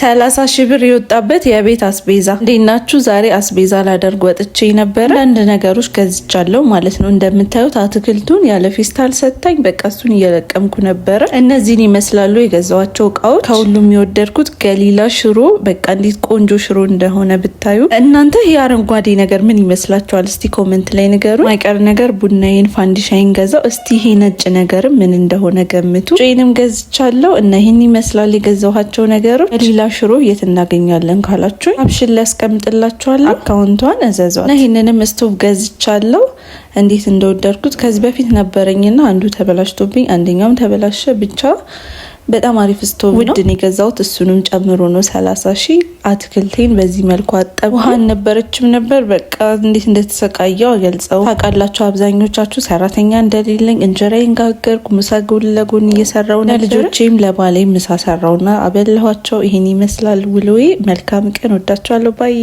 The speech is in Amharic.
30,000 ብር የወጣበት የቤት አስቤዛ። እንዴት ናችሁ? ዛሬ አስቤዛ ላደርግ ወጥቼ ነበረ። አንዳንድ ነገሮች ገዝቻለሁ ማለት ነው። እንደምታዩት አትክልቱን ያለ ፌስታል ሰታኝ፣ በቃ እሱን እየለቀምኩ ነበረ። እነዚህን ይመስላሉ የገዛኋቸው እቃዎች። ከሁሉም የወደድኩት ገሊላ ሽሮ፣ በቃ እንዴት ቆንጆ ሽሮ እንደሆነ ብታዩ እናንተ። ይህ አረንጓዴ ነገር ምን ይመስላችኋል? እስቲ comment ላይ ንገሩ። ማይቀር ነገር ቡናዬን ፋንዲሻይን ገዛው። እስቲ ይሄ ነጭ ነገርም ምን እንደሆነ ገምቱ። ጮይንም ገዝቻለሁ እና ይህን ይመስላል የገዛኋቸው ነገሮች። ገሊላ ሽሮ የት እናገኛለን ካላችሁ አብሽን ሊያስቀምጥላችኋለሁ። አካውንቷን እዘዟት እና ይህንንም ስቶቭ ገዝቻለሁ። እንዴት እንደወደድኩት፣ ከዚህ በፊት ነበረኝና አንዱ ተበላሽቶብኝ አንደኛውም ተበላሸ። ብቻ በጣም አሪፍ ስቶቭ ነው። ውድን የገዛሁት እሱንም ጨምሮ ነው 30,000። አትክልቴን በዚህ መልኩ አጠብ። ውሃ አልነበረችም ነበር። በቃ እንዴት እንደተሰቃየው ገልጸው ታውቃላችሁ አብዛኞቻችሁ። ሰራተኛ እንደሌለኝ እንጀራዬን ጋገርኩ። ምሳ ጎን ለጎን እየሰራው ነበር። ለልጆቼም ለባሌም ምሳ ሰራውና አበላኋቸው። ይሄን ይመስላል ውሎዬ። መልካም ቀን። ወዳችኋለሁ። Bye.